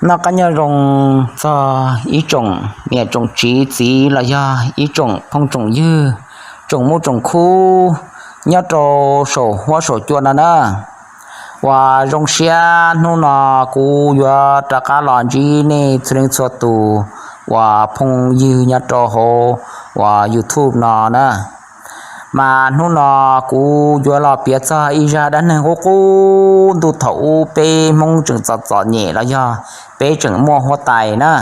Noj qab nyob zoo txog ib tsoom niam tsoom txiv txiv los yog ib tsoom phooj tsoom ywg, tsoom muj tsoom khub nyob rau saum huab saum cua no na. Uas zoo siab hnub no kuv yuav rov qab los ntsib nej txhua leej txhua tus uas phooj ywg nyob rau hauv uas YouTube no na. Mas hnub no kuv yuav los piav txog ib zaj dab neeg qub qub ntuj thaum ub peb Hmoob tseem txom txom nyem los yog peb tseem muaj huab tais na.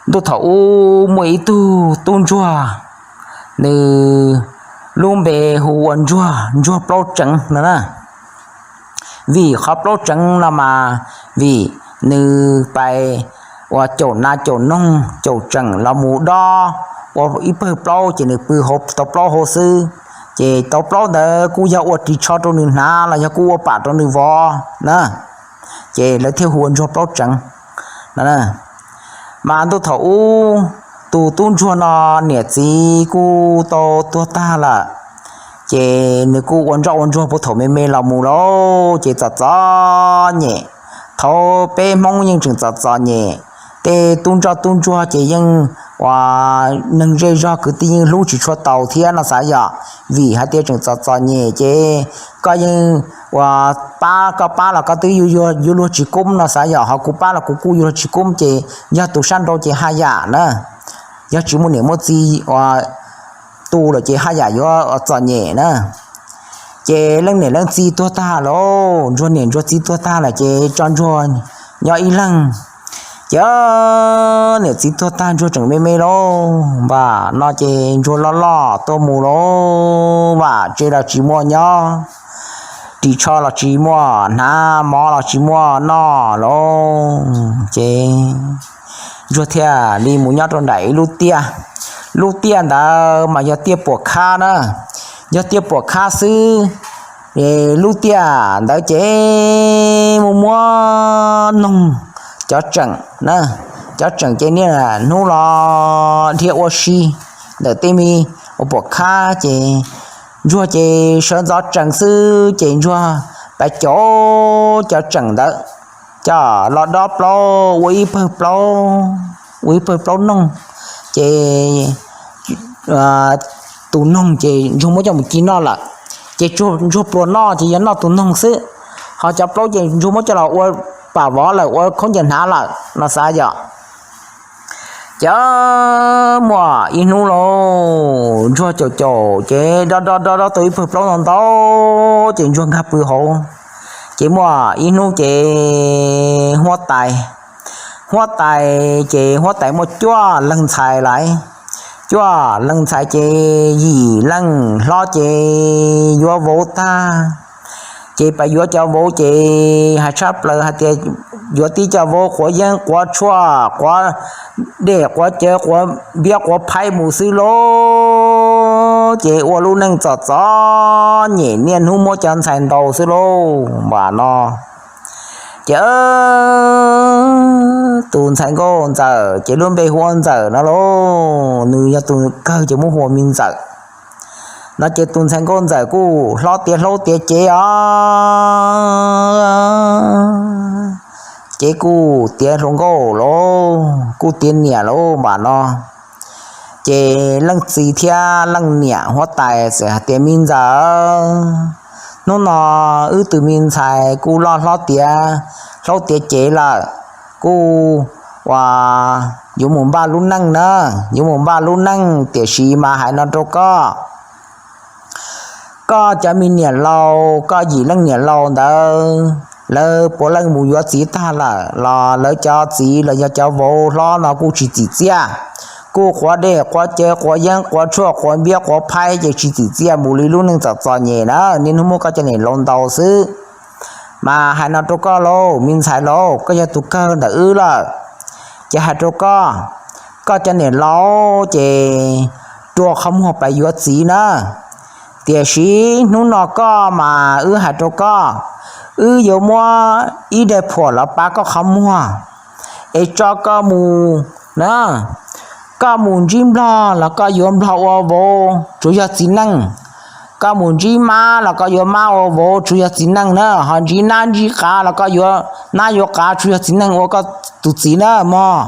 Ntuj thaum ub muaj ib tug tub ntsuag, nws lub npe hu ua Ntsuag, Ntsuag Plaub Tseev no na. Vim qhov plaub tseev no mas vim nws pais uas caum nas caum noog caum tseem los mus dob ua ib pawg plaub ces nws pw tau plaub hauv xwb. Ces tau plaub ntawd kuj yog ua ris tsho rau nws hnav los yog kuj ua pam rau nws vov na. Ces lawv thiaj hu ua Ntsuag Plaub Tseev no. Mas ntuj thaum ub tus tub ntsuag no niam txiv kuj tau tuag tag lawm, ces nws kuj ua ntsoj ua ntsuag puag thaum me me los mus lauj, ces txom txom nyem. Thaum peb Hmoob yeej tseem txom txom nyem, tej tub ntsoj tub ntsuag ces yeej uas neeg zej zog kwv tij yeej hlub tsis tshua taus thiab no xav yom. Vim hais tias tseem txom txom nyem ces koj yeej uas pab, koj pab los koj twb yuav luag tsis kub no xav yom, ho kuv pab los kuv kuj yuav luag tsis kub ces yog tus sab nraud ces haj yam na, yog tsis muaj niam muaj txiv uas tu lawm ces haj yam yuav txom nyem na. Ces leej niam leej txiv tuag tag lawm, ntsuag niam ntsuag txiv tuag tag lawm ces tso ntsuag nyob ib leeg. Ces niam txiv tuag tag ntsuag tseem me me lauj, npam no ces ntsuag loj loj tuaj mus lauj, vam tse los tsis muaj nyob, ris tsho los tsis muaj hnav, mov los tsis muaj noj lauj. Ces ntsuag thiaj li mus nyob rau nram ib lub tiaj. Lub tiaj ntawd mas yog tiaj puam khab na, yog tiaj puam khab xwb. Lub tiaj ntawd ces muaj muaj noog, cov tseem, cov tseem ces niaj hnub los dhia ua si ntawm tej me ua puam khab ces ntsuag ces sawv ntxov tsees xwb ces ntsuag pais caum cov tseem ntawd coj los dob plaub ua ib pawg plaub, ua ib pawg plaub noog. Ces tus noog ces ntsuag muab coj mus ci noj lawm, ces ntsuag pluas noj ces yog noj tus noog xwb, ho cov plaub ces ntsuag muab coj los ua pam vov lawm ua khaub ncaws hnav lawm no xav yom. Ces muaj ib hnub lauj, ntsuag caum caum ces dob dob dob dob tau ib pawg plaub ntau ntau, ces ntsuag nkag pw hauv. Ces muaj ib hnub ces huab tais, huab tais ces huab tais muaj cuaj leeg ntxhais lawm. Cuaj leeg ntxhais ces yim leej hlob ces yuav vauv tag, ces pais yuav cov vauv ces hais tshaj plaws hais tias yuav tib cov vauv quav yeeb quav tshuaj quav dej quav cawv quav npiab quav phaib mus xwb lauj. Ces ua lub neej txom txom nyem niaj hnub muab cov ntxhais ntaus xwb lauj npam no. Ces tus ntxhais nkauj ntxawm ces lub npe hu ua Ntxawm no lauj, nws yog tus kawg ces muab hu ua Me Ntxawm no. Ces tus ntxhais nkauj ntxawm kuj hlob tiav hlob tiav cev os, ces kuj tiav hluas nkauj lauj, kuj tiav niam lauj npam no. Ces leej txiv thiab leej niam huab tais txawm hais tias, Me Ntxawm, hnub no wb tus me ntxhais kuj loj hlob tiav hlob tiav cev lawm, kuj ua yuav mus npaj lub neej na, yuav mus npaj lub neej, tiam sis mas hais no rau koj, koj cov me niam laus, koj yim leej niam laus ntawd, lawv puav leej mus yuav txiv tag lawm los lawv cov txiv los yog cov vauv hlob no kuj tsis txim txiaj, kuj quav dej quav cawv quav yeeb quav tshuaj quav npiab quav phaib ces tsis txim txiaj, mus li lub neej txom txom nyem na, niaj hnub muab koj cov niam laus ntaus xwb. Mas hais no rau koj lauj, me ntxhais laus, koj yog tus kawg ntawm wb lawm, ces hais rau koj, koj cov niam laus ces rua qhov muag pais yuav txiv na. Tiam sis hnub no koj mas wb hais rau koj, wb yuav muab ib daim phuam los pab koj qhov muag, es tso koj mus na, koj mus ntsib nplog los koj yuav nplog ua vauv, tsuas yog txiv neej. koj mus ntsib mab los koj yuav mab ua vauv tsuas yog txiv neej na, ho ntsib nab ntsib qav los koj yuav nab yuav qav tsuas yog txiv neej ua koj tus txiv na mog,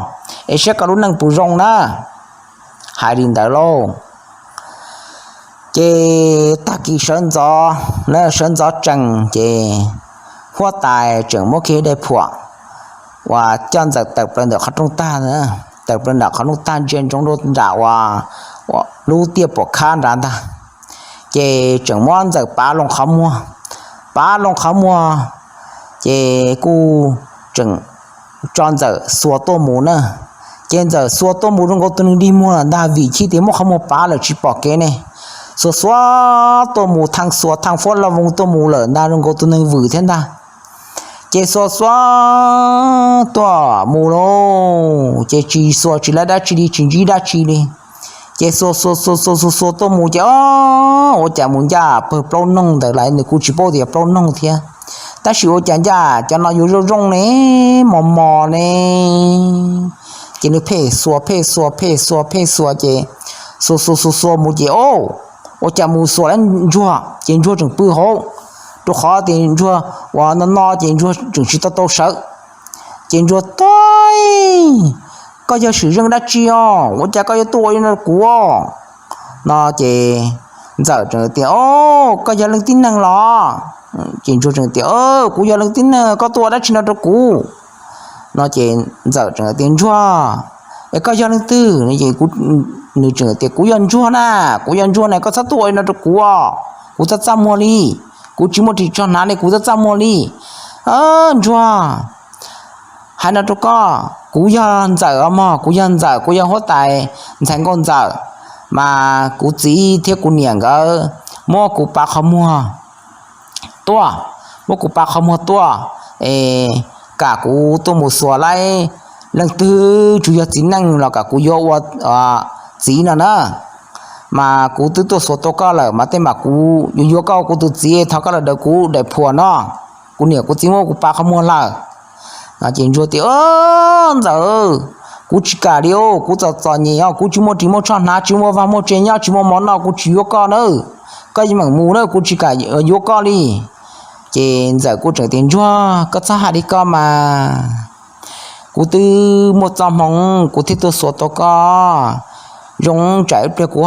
es saib koj lub neej puas zoo na. Hais li ntawd lauj, ces tag kis sawv ntxov, sawv ntxov tsees ces huab tais tseem muab kiag daim phuam uas coj Ntxawm tawm plaws ntawm qhov rooj tag, tawm plaws nram qhov rooj tag ntsia ntsoov rau nram uas lub tiaj puam khab nrad ntag. Ces tseem muab Ntxawm pav loo qhov muag, pav loo qhov muag, ces kuj tseem tso Ntxawm xuas tuaj mus na. Ces Ntxawm xuas tuaj mus zoo nkaus tus neeg dig muag lawm ntag, vim chij tias muab qhov muag pav lawm tsis pom kev ne. Xuas xuas tuaj mus, thaj xuas thaj fuab loj voo tuaj mus lawm ntag, zoo nkaus tus neeg vwm thiab ntag. Ces xuas xuas tuaj mus lauj, ces tsis xuas tsis laib dab tsi li, tsis ntsib dab tsi li. Ces xuas xuas xuas xuas xuas xuas tuaj mus ces, o, ua cas mus ncaj pawg plaub noog ntawd lawm, nws kuj tsis paub tias plaub noog thiab. Tab sis ua cas ncaj cov no yuav zoo zoo ne, mos mos ne. Ces nws pheej xuas pheej xuas pheej xuas pheej xuas ces xuas xuas xuas xuas mus ces, o, ua cas mus xuas lawm ntsuag, ces ntsuag tseem pw hauv, rau qhov tias ntsuag uas no no ces ntsuag tseem tsis tau tau sawv. Ces ntsuag tias, koj yog sim zeej dab tsi os, ua cas koj yuav tuaj ua li no rau kuv? No ces Ntxawm tseem tias, o, koj yog leej tib neeg los? Ces ntsuag tseem tias, kuv yog leej tib neeg, koj tuaj ua dab tsi no rau kuv? No ces Ntxawm tseem tias, ntsuag, es koj yog leej twg? Nws tseem tias, kuv yog ntsuag na, kuv yog ntsuag na, koj txhob tuaj ua li no rau kuv, kuv txaj txaj muag li, kuv tsis muaj ris tsho hnav li, kuv txaj txaj muag li. Ntsuag, hais no rau koj, kuv yog Ntxawm os mog, kuv yog Ntxawm, kuv yog huab tais ntxhais nkauj Ntxawm, mas kuv txiv thiab kuv niam nkawd muab kuv pav qhov muag tuaj, muab kuv pav qhov muag tuaj, es kam kuv tuaj mus xuas laib leej twg tsuas yog txiv neej los kam kuv yuav ua txiv no na. Mas kuv twb tuaj xuas tau koj lawm mas tej mas kuv yuav yuav koj ua kuv tus txiv, thov koj los daws kuv daim phuam no, kuv niam kuv txiv muab kuv pav qhov muag lawm. Ces ntsuag tias, Ntxawm, kuv tsis kam li os, kuv txom txom nyem os, kuv tsis muaj ris muaj tsho hnav, tsis muaj vaj muaj tsev nyob, tsis muaj mov noj, kuv tsis yuav koj nawb. Koj yeej meem mus na, kuv tsis kam yuav koj li. Ces Ntxawm kuj tseem tias, ntsuag, koj txhob hais li koj mas, kuv twb muaj txoj hmoo kuv thiaj tuaj xuas tau koj. Zoo tsam ib pliag kuv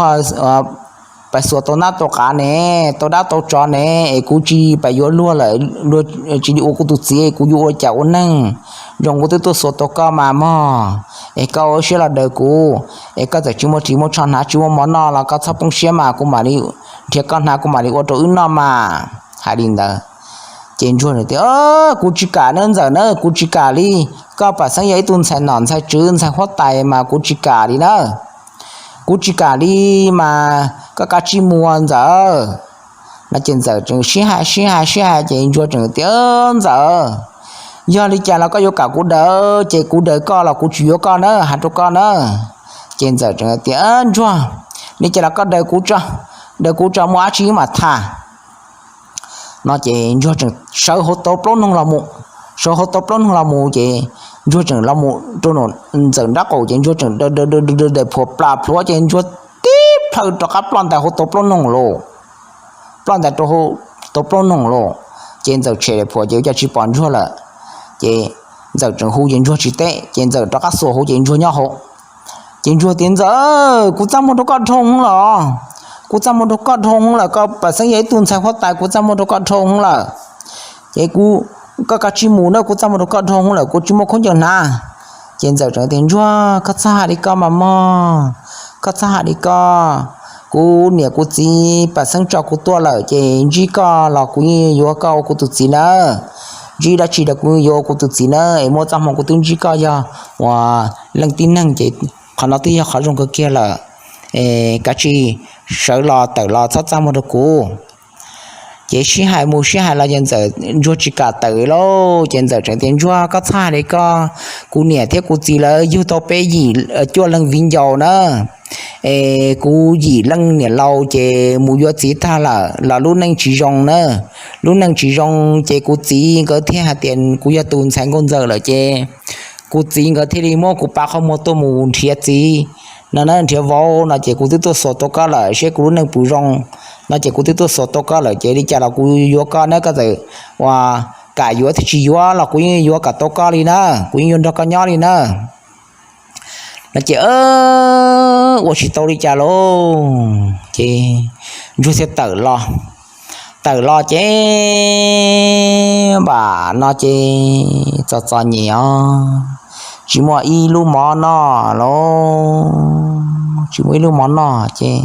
pais xuas tau nab tau qav ne, tau dab tau tsov ne, es kuv tsis pais yuav luag lawm, luag tsis ua kuv tus txiv, kuv yuav ua cas ua neeg. Zoo kuv twb tuaj xuas tau koj mas mog, es koj ua siab los daws kuv, es koj txawm tsis muaj ris muaj tsho hnav, tsis muaj mov noj los koj txhob poob siab mas kuv mam li nrhiav koj hnav, kuv mam li ua rau wb noj mas. Hais li ntawd ces ntsuag tias, kuv tsis kam nawb Ntxawm na, kuv tsis kam li. Koj pam xeeb yog ib tug ntxhais nom ntxhais tswv ntxhais huab tais mas kuv tsis kam li na. Kuv tsis kam li mas koj kav tsij mus Ntxawm. No ces Ntxawm tseem sib hais sib hais sib hais ces ntsuag tseem tias, Ntxawm, yog li cas los koj yuav kam kuv daws ces kuv daws koj los kuv tsis yuav koj na, hais rau koj na. Ces Ntxawm tseem tias, ntsuag, li cas los koj daws kuv tso, daws kuv tso muaj dab tsi mam tham. No ces ntsuag tseem sawv hauv tau plaub noog los mus, sawv hauv tau plaub noog los mus ces ntsuag tseem los mus rau Ntxawm nraub qaum ces ntsuag tseem daws daws daws daim phuam plam plhuav ces ntsuag tib plhaw rov qab ploj ntais hauv tau plaub noog lauj. Ploj ntais rau hauv tau plaub noog lauj. Ces Ntxawm tshem daim phuam ces ua cas tsis pom ntsuag lawm. Ces Ntxawm tseem hu ces ntsuag tsis teb, ces Ntxawm rov qab xuas hauv ces ntsuag nyob hauv. Ces ntsuag tias, Ntxawm, kuv txaj muag rau koj dhau lawm, kuv txaj muag rau koj dhau lawm, koj pam xeeb yog ib tug ntxhais huab tais, kuv txaj muag rau koj dhau lawm. Ces kuv, koj kav tsij mus na, kuv txaj muag rau koj dhau lawm, kuv tsis muaj khaub ncaws hnav. Ces Ntxawm tseem tias, ntsuag, koj txhob hais li koj mas mog, koj txhob hais li koj. Kuv niam kuv txiv pam xeeb tso kuv tuaj lawm ces ntsib koj los kuv yeej yuav koj ua kuv tus txiv nawb. Ntsib dab tsi los kuv yeej yuav ua kuv tus txiv nawb, es muaj txoj hmoo kuv twb ntsib koj yog uas leej tib neeg ces qhov no twb yog qhov zoo kawg kiag lawm. Es kav tsij sawv los tawm los txhob txaj muag rau kuv. Ces sib hais mus sib hais los ces Ntxawm, ntsuag tsis kam tawm lauj. Ces Ntxawm tseem tias, ntsuag, koj txhob hais li koj, kuv niam thiab kuv txiv lawv yug tau peb yim cuaj leeg viv ncaus na. Es kuv yim leej niam laus ces mus yuav txiv tag lawm los lub neej tsis zoo na. Lub neej tsis zoo ces kuv txiv nkawd thiaj hais tias kuv yog tus ntxhais nkauj Ntxawm lawm ces kuv txiv nkawd thiaj li muab kuv pav qhov muag tuaj mus nrhiav txiv no na, nrhiav vauv no ces kuv twb tuaj xuas tau koj lawm, seb kuv lub neej puas zoo. No ces kuv twb tuaj xuas tau koj lawm ces li cas los kuv yuav koj nawb, koj txawm ua kam yuav thiab tsis yuav los kuv yeej yuav kom tau koj li na, kuv yeej yuav nrog koj nyob li na. No ces ua tsis tau li cas lauj, ces ntsuag thiaj tawm los. Tawm los ces npam no ces txom txom nyem os, tsis muaj ib lub mov noj lauj, tsis muaj ib lub mov noj ces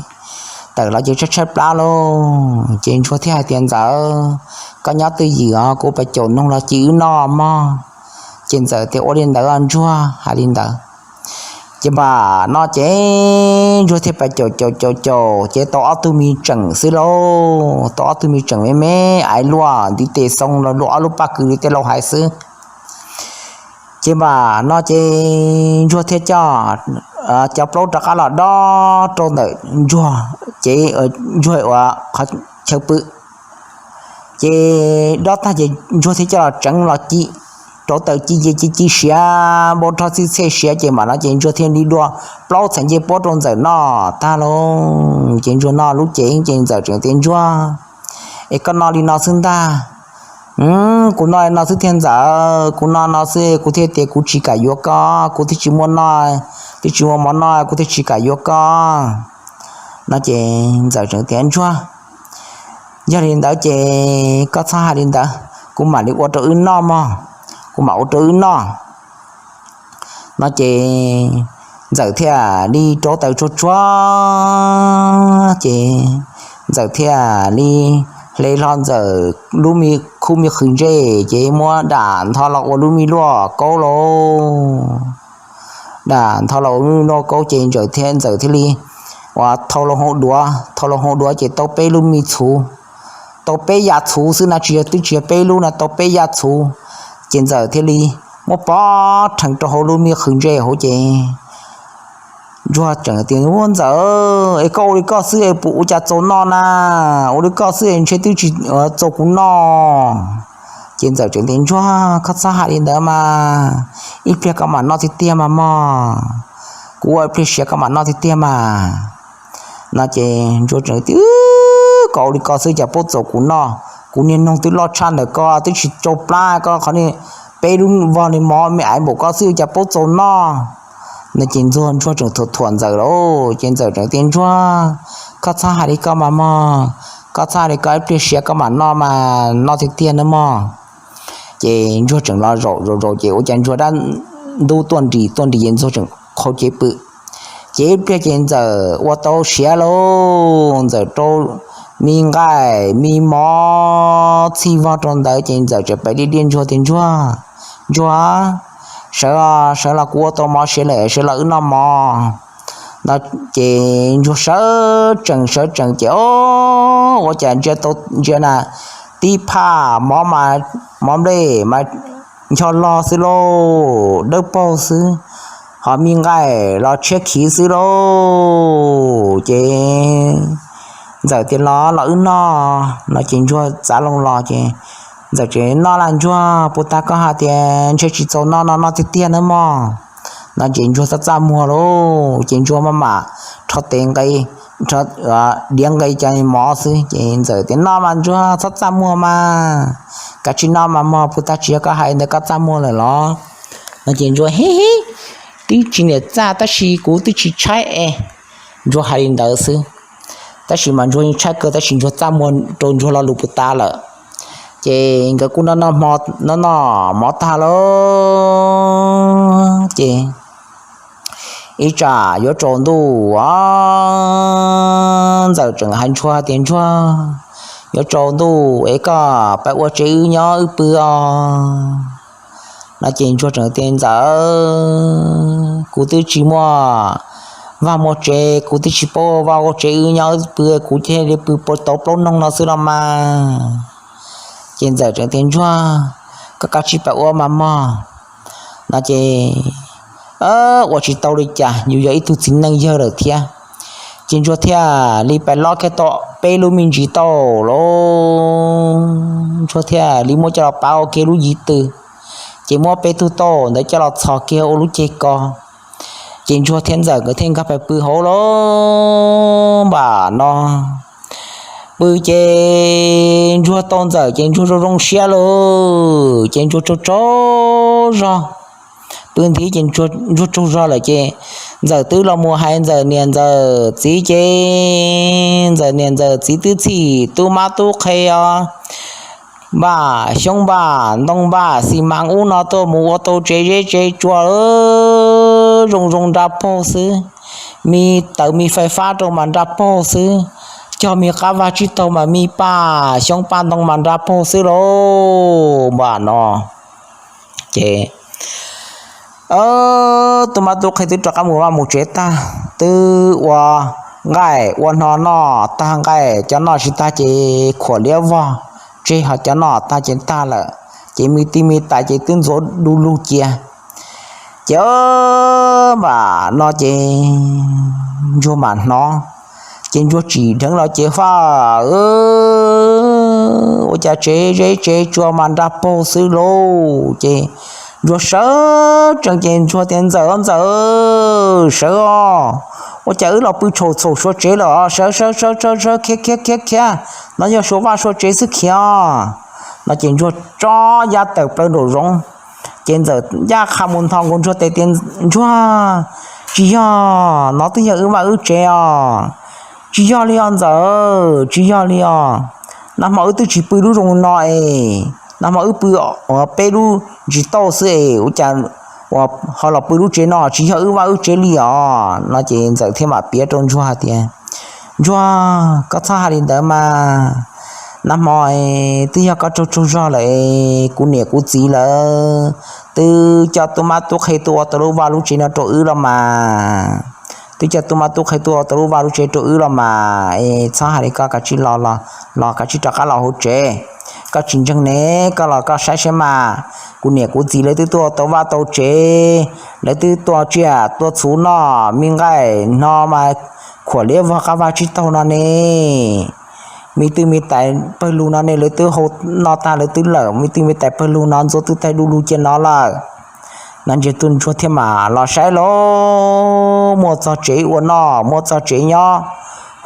tawm los ces tshaib tshaib plab lauj. Ces ntsuag thiaj hais tias, Ntxawm, koj nyob twj ywm os, kuv pab caum noog los cia wb noj mog. Ces ntxawm tias, Ua li ntawd os ntsuag, hais li ntawd. Ces npam no ces ntsuag thiaj pab caum caum caum caum ces tau ob tug me tseem xwb lauj, tau ob tug me tseem me me, aiv luaj ntiv tes xoo los luaj ob lub paj kws li tej laus hais xwb. Ces npam no ces ntsuag thiaj coj cov plaub rov qab los dob rau ntawm ntsuag, ces ntsuag ua qhov chaw pw. Ces dob tag ces ntsuag thiaj coj los tseev los ci rau taws ci ces ci ci siav npau rog txij txhej siav ces npam no ces ntsuag thiaj li dua plaub txhais ncej puab rau ntxawm noj tag lauj. Ces ntsuag noj lub cev ces ntxawm tseem tias, Ntsuag, es koj noj li no xwb ntag. Kuv noj li no xwb tiag ntxawm, kuv noj no xwb kuv thiaj tias kuv tsis kam yuav koj, kuv twb tsis muaj noj, twb tsis muaj mov noj kuv thiaj tsis kam yuav koj. No ces ntxawm tseem tias, Ntsuag, yog li ntawd ces koj txhob hais li ntawd, kuv mam li ua rau wb noj mog, kuv mam ua rau wb noj. No ces ntxawm thiaj li rauv taws tsuag tsuag ces ntxawm thiaj li hle hlo ntxawm lub me khub me qhws ntsej ces muab dam ntho los ua lub me luaj kaub lauj. Dam ntho los ua lub me luaj kaub ces ntxawm thiaj, ntxawm thiaj li ua thau los hauv duav, thau los hauv duav ces tau peb lub me txhuv, tau peb yam txhuv xwb na, tsis yog, twb tsis yog peb lub no, tau peb yam txhuv. Ces ntxawm thiaj li muab pov rhees rau hauv lub me qhws ntsej hauv ces ntsuag tseem tias, Ua ntxawm, es koj ua li koj xwb es puas ua cas txaus noj na? Ua li koj xwb es ntshe twb tsis txaus kuv noj. Ces ntxawm tseem tias, Ntsuag, koj txhob hais li ntawd mas, ib pliag koj mam noj tiag tiag mas mog, kuv ua ib pliag siav koj mam noj tiag tiag mas. No ces ntsuag tseem tias, Koj ua li koj xwb cas paub txaus kuv noj, kuv niag noog twb loj tshaj ntawm koj twb tsis tsau plab, koj qhov niag peb lub vog niag mov me aiv npaum koj xwb cas paub txaus noj. No ces ntsuag, ntsuag tseem thuam thuam ntxawm lauj, ces ntxawm tseem tias, Ntsuag, koj txhob hais li koj mas mog, koj txhob hais li koj, ib pliag siav koj mam noj mas noj tiag tiag nawb mog. Ces ntsuag tseem los zaum zaum zaum ces ua cas ntsuag dab ntub tuaj nris tuaj nris ces ntsuag tseem qhau cev pw. Ces ib pliag ces ntxawm ua tau siav lauj, ntxawm rau me nqaij me mov txhij vog rau ntawd ces ntxawm tseem pem diaj diaj ntsuag tias, Ntsuag, ntsuag, sawv, sawv los kuv ua tau mov siav lawm, sawv los wb noj mov. No ces ntsuag sawv tsees sawv tsees ces o, ua cas ntsia tau, ntsia na, tib phaj mov mas, mov nplej mas ncho log xwb lauj, dawb paug xwb, ho me nqaij los tshiab khiv xwb lauj. Ces ntxawm tias, Los, los wb noj. No ces ntsuag txav loo los ces ntxawm tseem, Noj las ntsuag, puas tas koj hais tias ntshe tsis txaus noj no, noj tiag tiag nawb mog. No ces ntsuag txaj txaj muag lauj, ces ntsuag maj mam rho tes nqe, diav nqe cov mov xwb ces ntxawm tias, Noj mas ntsuag, txhob txaj muag mas, kav tsij noj mas mog, puas tas tsis yog koj hais ntawd koj txaj muag lawm los? No ces ntsuag, Hib hib, twb tsis niam txaj tab sis kuv twb tsis tshaib es. Ntsuag hais li ntawd xwb, tab sis mas ntsuag yeej tshaib kawg tab sis ntsuag txaj muag rau ntsuag lo lus puas tas lawm. Ces nkawd kuj noj noj mov tag lauj, ces ib tsam yuav tsaus ntuj os, ntxawm tseem hais ntsuag tias, Ntsuag, yuav tsaus ntuj es koj pab ua tsev wb nyob wb pw os. No ces ntsuag tseem tias, Ntxawm, kuv twb tsis muaj vaj muaj tsev, kuv twb tsis paub vaj ua tsev wb nyob wb pw, kuv cia li pw tau plaub noog no xwb los mas. Ces ntxawm tseem tias, Ntsuag, koj kav tsij pab ua mas mog. No ces ua tsis tau li cas, yus yog ib tug txiv neej yawg lawm thiab. Ces ntsuag thiaj li pab lob kiag tau peb lub me ntsis tau lauj, ntsuag thiaj li muab coj los pab ua kiag lub yiv tw, ces muab peb tug tau ntawd coj los txhos kiag ua lub ceg ko. Ces ntsuag thiab ntxawm nkawd thiaj nkag pais pw hauv lauj. Npam no pw ces ntsuag tau ntxawm ces ntsuag zoo zoo siab lawm ces ntsuag tsaug tsaug zog. Pw nthi ces ntsuag tsaug zog lawm ces ntxawm twb los mus hais ntxawm niam ntxawm txiv ces ntxawm niam ntxawm txiv twb txhim tub mab tub qhe os, npaj xyoob npaj ntoo npaj xi mas ub no tuaj mus ua tau tsev zeb tsev tsua zoo zoo nra paug xwb, me tawv me fais fab rau mas nra paug xwb, cog me qab vag tsib taug mas me paj xyoob paj ntoo mas nra paug xwb lauj. Npaj no ces tub mab tub qhe twb rov qab mus vaj mus tsev tag, twb ua nqaij ua hno noj tag, nqaij cov noj tsis tag ces khuam liab vog tseg, ho cov noj tag ces tag lawm, ces me tij me tais ces twb ntxuav du lug cia. Ces npaj no ces ntsuag mam hnov, ces ntsuag tsim dheev los ces faj, ua cas tsev zeb tsev tsua mas nra paug xwb lauj. Ces ntsuag sawv tsees ces ntsuag tias ntxawm ntxawm sawv os, ua cas wb los pw txhaum txhaum suav tsev lawm os, sawv sawv sawv sawv khiav khiav khiav khiav, no yog suav vaj suav tsev xwb khiav. No ces ntsuag tso yab tawm plaws nraum zoov, ces ntxawm ncaj qha mus nthos nkaus ntsuag tes tias ntsuag, tsis yog, no twb yog wb vaj wb tsev os. Tsis yog li os ntxawm, tsis yog li os. Nag hmo wb twb tsis pw lub zoo no es, nag hmo wb pw peb lub ntsis tauj xwb es ua cas ho los pw lub tsev no, tsis yog wb vaj wb tsev li os. No ces ntxawm thiaj mam piav rau ntsuag hais tias ntsuag, koj txhob hais li ntawd mas, nag hmo twb yog koj tsaug tsaug zog lawm es kuv niam kuv txiv lawv twb coj tub mab tub qhe tuaj ua tau lub vaj lub tsev no rau wb los mas, twb coj tub mab tub qhe tuaj ua tau lub vaj lub tsev rau wb los mas, txhob hais li koj, kav tsij los los los kav tsij rov qab los hauv tsev. Koj tsis ntseeg ne, koj los koj saib saib mas, kuv niam kuv txiv lawv twb tuaj tau vaj tau tsev, lawv twb tuaj tsiaj tuaj txhuv noj, me nqaij hno mas khuam liab vog qab vaj tsib taug no ne, me twj me tais pawg lug no ne, lawv twb hau noj tag lawv twb lawm, me twj me tais pawg lug no ntxuav twb tag du lug cia no lawm. No ntsis tus ntsuag thiaj mam los saib lauj, muaj txog tsev ua noj, muaj txog tsev nyob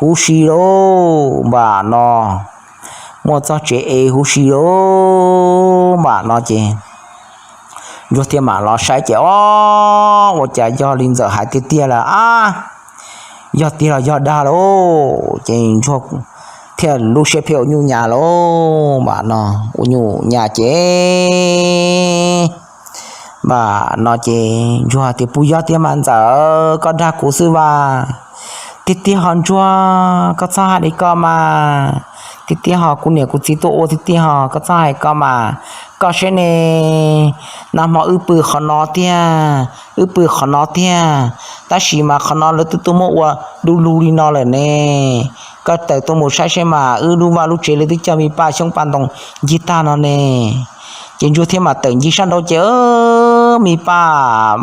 huv si lauj. Npaj no muaj txog tsev es huv si lauj. Npaj no ces ntsuag thiaj mam los saib ces ob, ua cas yog li ntxawm hais tiag tiag lawm ab, yog tiag los yog dag lauj. Ces ntsuag thiaj lub siab pheej ua nyuj nyas lauj. Npaj no ua nyuj nyas ces npaj no ces ntsuag tias puas yog tiag mas ntxawm, koj dag kuv xwb vas. Tiag tiag ho ntsuag, koj txhob hais li koj mas, tiag tiag ho kuv niam kuv txiv tuaj ua tiag tiag ho, koj txhob hais koj mas. Koj saib ne, nag hmo wb pw qhov no tiag, wb pw qhov no tiag, tab sis mas qhov no lawv twb tuaj muab ua du lug li no lawm ne. Koj tawm tuaj mus saib saib mas, wb lub vaj lub tsev lawv twb coj me paj xyoob paj ntoo ncig tag no ne. Ces ntsuag thiaj mam tawm ncig sab nraud ces me paj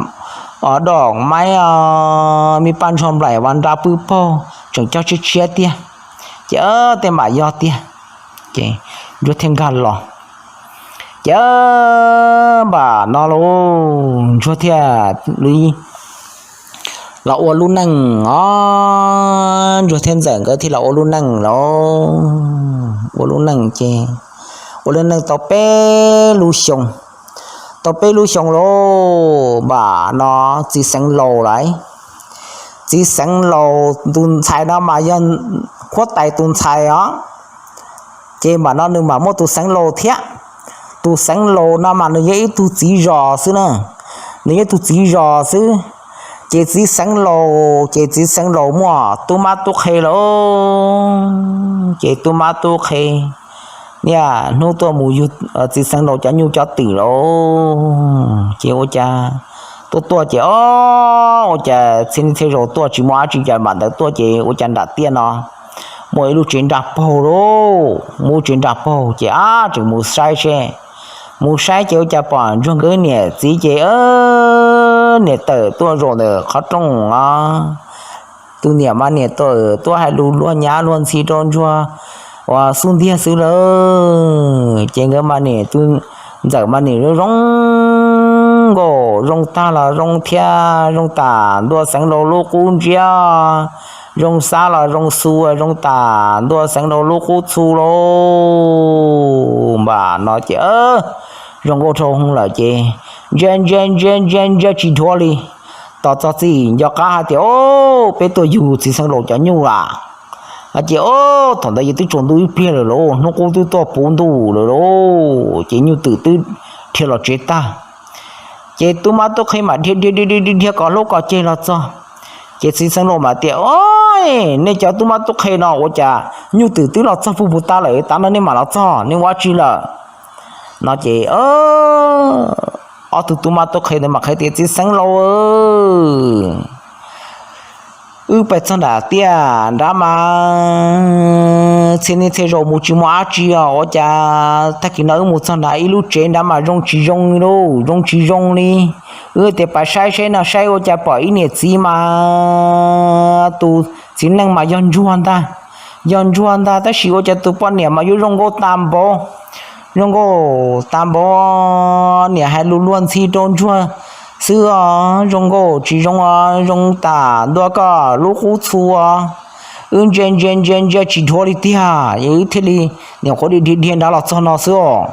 doj maib, me paj ntshog nplaim vas nra pwb paug tseem cog tshiab tshiab tiag. Ces tej mam yog tiag, ces ntsuag thiaj nkag los. Ces npaj no lauj, ntsuag thiaj li los ua lub neej os. Ntsuag thiab ntxawm nkawd thiaj los ua lub neej lauj. Ua lub neej ces ua lub neej tau peb lub xyoo. Tau peb lub xyoo lauj, npaj no txiv xeev laus lawm. Txiv xeev laus tus ntxhais no mas yog huab tais tus ntxhais os. Ces npaj no nws mam muaj tus xeev laus thiab. Tus xeev laus no mas nws yog ib tug txiv zos xwb na, nws yog ib tug txiv zos xwb. Ces txiv xeev laus, ces txiv xeev laus muaj tub mab tub qhe lauj. Ces tub mab tub qhe niaj hnub tuaj mus yug txiv xeev laus cov nyuj cov twm lauj. Ces ua cas tuaj tuaj ces ob, ua cas txhia niaj txhia zaus tuaj tsis muaj dab tsi, cas mam ntawd tuaj ces ua cas nram tiaj no muaj ib lub tsev nra paug lauj. Muaj lub tsev nra paug ces ab tseem mus saib seb. Mus saib ces ua cas pom ntsuag nkawd niam txiv ces niam tawm tuaj zaum ntawm qhov rooj os. Tus niam mas niam tawm tuaj hais lus luag nyav luag ntxhi rau ntsuag uas xub ntiag xwb lawm. Ces nkawd mas niam, tus ntxawm mas niam zoo zoo nkauj zoo tag los zoo thiab zoo tam ntua Xeev Laus lub qub ntsiab, zoo xab los zoo xu zoo tam ntua Xeev Laus lub qub txhu lauj. Npam no ces zoo nkauj dhau hwv lawm ces ntsia ntsia ntsia ntsia ntsia tsis dhuav li. Tos txog txij nco qab hais tias, Au, peb tuaj yug txiv Xeev Laus cov nyuj lawm. Ces, Au, thaum ntawd yog twb tsaus ntuj ib pliag lawm lauj, hnub qub twb tuaj puv ntuj lawm lauj, ces nyuj twm twb dhia los tsev tag. Ces tub mab tub qhe mam dhia dhia dhia dhia kom hlub kom ceg los txog. Ces txiv Xeev Laus mam tias, Au, nej cov tub mab tub qhe no ua cas nyuj twm twb los txog puag puag ta lawm, tav no nej mam los txog, nej ua tsi lawm? No ces ob tug tub mab tub qhe ntawd mam qhia tias, Txiv Xeev Laus, wb pais txog nram tiaj nrad mas txhia niaj txhia zaus mus tsis muaj dab tsi os, ua cas tag kis no wb mus txog nrad ib lub tsev nrad mas zoo tsis zoo li lauj, zoo tsis zoo li. Wb tias pais saib saib no saib ua cas pom ib niam txiv mas tus txiv neej mas yog ntsuag ntag, yog ntsuag ntag, tab sis ua cas tus poj niam mas yuav zoo nkauj tag npaum, zoo nkauj tag npaum, niam hais lus luag ntxhi rau ntsuag xwb os, zoo nkauj tsis zoo os, zoo tam ntua koj lub qub txhu os. Wb ntsia ntsia ntsia ntsia tsis dhuav li tiag, wb thiaj li niam qhuav dhia dhia nrad los txog no xwb os.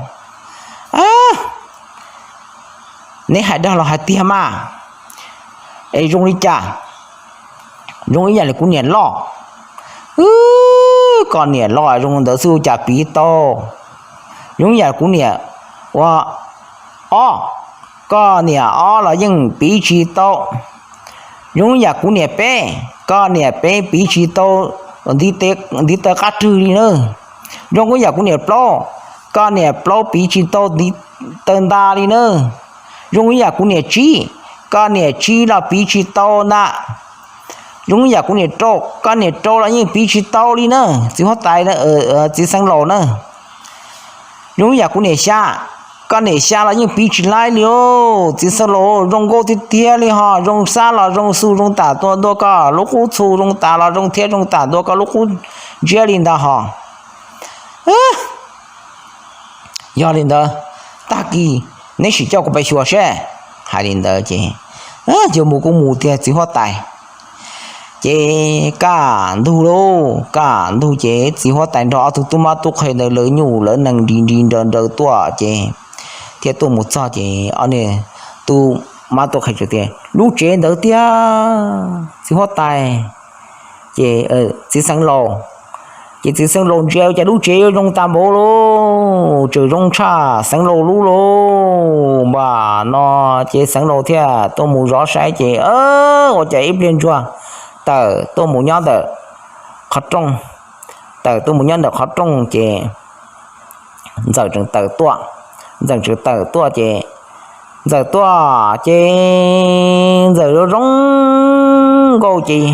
Neb hais dag los hais tiag mas, es zoo li cas? Zoo ib yam li kuv niam loj. Wb, koj niam loj zoo ntawd xwb ua cas piv tau? Zoo ib yam kuv niam ua ob, koj niam ob los yeej piv tsis tau. Zoo ib yam kuv niam peb, koj niam peb piv tsis tau ntiv taw qab rwg li na. Zoo ib yam kuv niam plaub, koj niam plaub piv tsis tau ntiv taw nta li na. Zoo ib yam kuv niam tsib, koj niam tsib los piv tsis tau ntag. Zoo ib yam kuv niam rau, koj niam rau los yeej piv tsis tau li na, txiv huab tais, txiv xeev laus na. Zoo ib yam kuv niam xya, koj niam xya los yeej piv tsis laib li os. Txiv xeev laus zoo nkauj tiag tiag li ho, zoo xab los zoo xu zoo tam ntua koj lub qub txhu, zoo tas los zoo thiab zoo tam ntua koj lub qub ntsiab li ntag ho. Yog li ntawd, tag kis neb sim coj kuv pais xyuas seb. Hais li ntawd ces, Yog mus kuj mus tiag txiv huab tais. Ces kaj ntug lauj, kaj ntug ces txiv huab tais nrog ob tug tub mab tub qhe ntawd lawv nyuj lawv nees nris nris nraws nraws tuaj ces thiaj tuaj mus txog ces ob niag tub mab tub qhe tias, Lub tsev ntawd tiag txiv huab tais. Ces txiv xeev laus, ces txiv xeev laus ntsia ua cas lub tsev yuav zoo tas npaum lauj, tseem zoo tshaj xeev laus lub lauj. Npam no ces xeev laus thiaj tuaj mus zov saib ces ua cas ib pliag ntsuag tawm tuaj mus nyob ntawm qhov rooj, tawm tuaj mus nyob ntawm qhov rooj ces ntxawm tseem tawm tuaj, ntxawm tseem tawm tuaj ces ntxawm tuaj ces ntxawm zoo zoo nkauj ces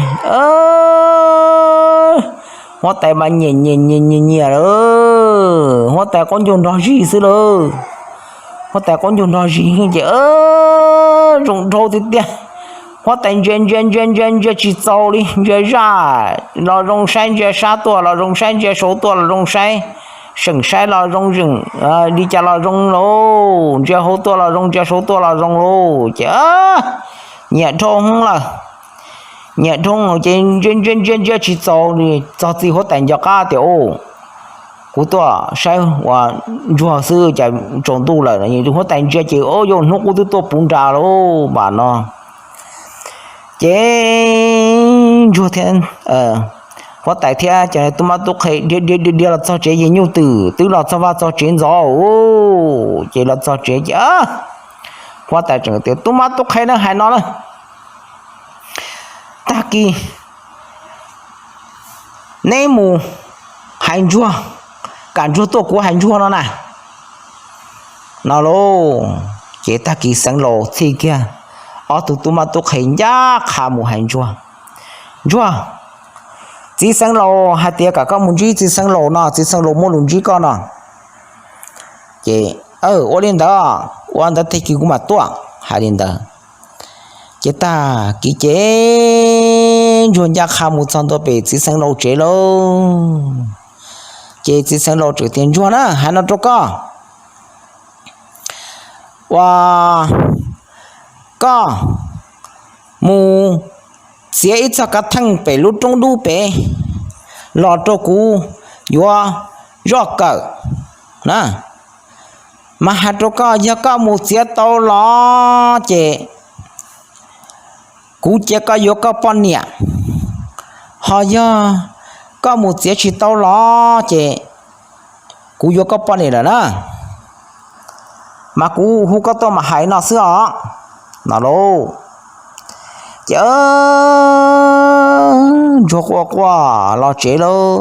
huab tais mas nyiam nyiam nyiam nyiam nyiam lawm, huab tais qaub ncaug nrog zis xwb lawm. Huab tais qaub ncaug nrog zis ces zoo dhau tiag tiag. Huab tais ntsia ntsia ntsia ntsia ntsia tsis txaus li, ntsia zaj los zoo saib, ntsia sab tuaj los zoo saib, ntsia saud tuaj los zoo saib, seem saib los zoo, seem li cas los zoo lauj, ntsia hauv tuaj los zoo, ntsia saud tuaj los zoo lauj ces nyiam dhau hwv lawm. Nyiam dhau ces ntsia ntsia ntsia ntsia tsis txaus li, txog txij huab tais nco qab tias, Kuv tuaj saib ua ntsuag xwb cas tsaus ntuj lawm. Huab tais ntsia ces, Au, yog hnub qub twb tuaj puv nrad lauj. Npam no ces ntsuag thiab huab tais thiab cov tub mab tub qhe dhia dhia dhia dhia los txog tsev ces nyuj twm twb los txog vaj txog tsev ntxov. Ces los txog tsev ces huab tais tseem tias, Tub mab tub qhe na, hais no na, tag kis neb mus hais ntsuag, kam ntsuag tuaj kuv hais ntsuag no na. No lauj, ces tag kis xeev laus txhij kiag ob tug tub mab tub qhe ncaj qha mus hais ntsuag, Ntsuag, txiv xeev laus hais tias kom koj mus ntsib txiv xeev laus no, txiv xeev laus muaj lus ntsib koj no. Ces, Ua li ntawd, ua ntawd tag kis kuv mam tuaj. Hais li ntawd ces tag kis ces ntsuag ncaj qha mus txog ntua pem txiv xeev laus tsev lauj. Ces txiv xeev laus tseem tias, Ntsuag na, hais no rau koj, ua koj mus txiav ib txoj kav theej pem lub roob dub pem los rau kuv yuav zoj kawm na. Mas hais rau koj, yog koj mus txiav tau los ces kuv cia koj yuav koj poj niam, ho yog koj mus txiav tsis tau los ces kuv yuav koj poj niam lawm na. Mas kuv hu koj tuaj mam hais no xwb os, no lauj. Ces ntsuag quaj quaj los tsev lauj,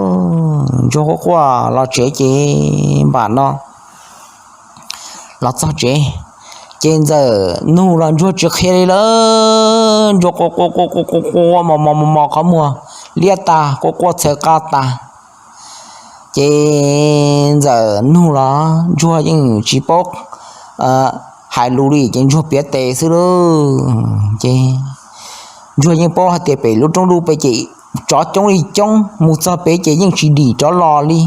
ntsuag quaj quaj los tsev ces npam no los txog tsev, ces ntxawm nug los ntsuag tsis qhia li lawm, ntsuag quaj quaj quaj quaj quaj mos mos mos mos qhov muag liab tag, quaj quaj txhaws qa tag. Ces ntxawm nug los ntsuag yeej tsis paub hais lus li, ces ntsuag piav tes xwb lauj. Ces ntsuag yeej paub hais tias pem lub roob dub pem ces tsov coob li coob, mus txog pem ces yeej tsis dim rov los li.